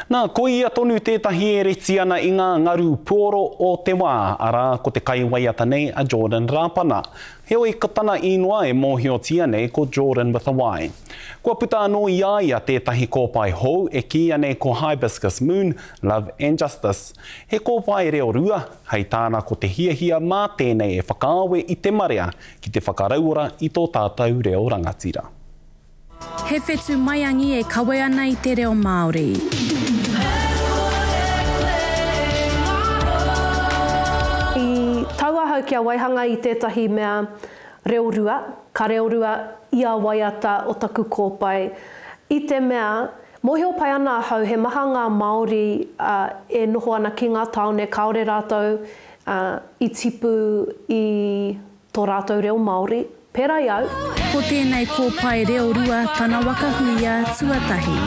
Nā, ko ia tonu tētahi e reti ana i ngā ngaru puoro o te wā, arā, ko te kaiwaiata nei a Jordan Rapana. Heoi, ko tana īnoa e mōhiotia nei ko Jordan with a Y. Kua puta anō i a ia tētahi kōpae hou e kīia nei ko Hibiscus Moon, Love and Justice. He kōpae reorua, hei tāna ko te hiahia mā tēnei e whakaawe i te marea ki te whakarauora i tō tātou reo rangatira. He whetū maiangi e kawe ana i te reo Māori. I tau ahau kia waihanga i tētahi mea reorua, ka reorua ia waiata o taku kōpae, i te mea, mōhio pai ana ahau he maha ngā Māori e noho ana ki ngā tāone kāore rātou i tipu i Tō rātou reo Māori, pērā i au. Ko tēnei kōpae reorua tana waka huia tuatahi.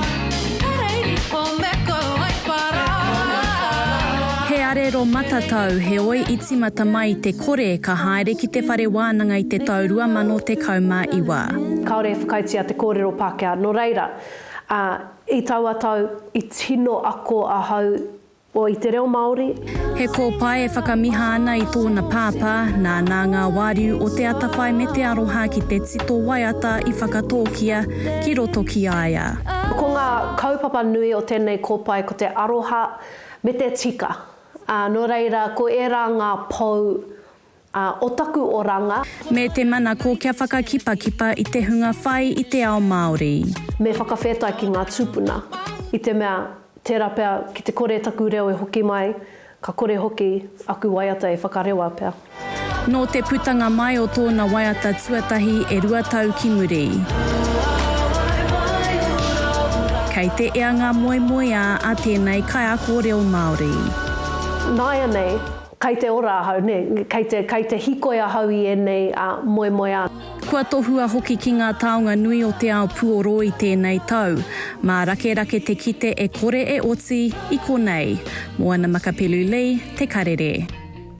He arero matatau, heoi i tīmata mai i te kore ka haere ki te whare wānanga i te tau 2019. Kāore e whakaaetia te kōrero Pākehā, nō reira, ā, i taua tau i tino ako ahau O i te reo Māori. He kōpae e whakamiha ana i tōna pāpā, nānā ngā wāriu o te atawhai me te aroha ki te tito waiata i whakatōkia ki roto ki a ia. Ko ngā kaupapa nui o tēnei kōpae ko te aroha me te tika. Ā, nō reira, ko ērā ngā pou Ā, o taku oranga. Me te manako kia whakakipakipa i te hunga whai i te ao Māori. Me whakawhetai ki ngā tūpuna, i te mea, tērā pea, ki te kore taku reo e hoki mai, ka kore hoki aku waiata e whakarewa pea. Nō te putanga mai o tōna waiata tuatahi e 2 tau ki muri. Kei te ea ngā moemoeā a tēnei kaiako reo Māori. Nāianei, Kei te ora ahau, nē, kei te, kei te hikoi ahau i ēnei moemoeā. Kua tohua hoki ki ngā taonga nui o te ao puoro i tēnei tau. Mārakerake te kite e kore e oti i konei. Moana Makapelu Lee, Te Karere.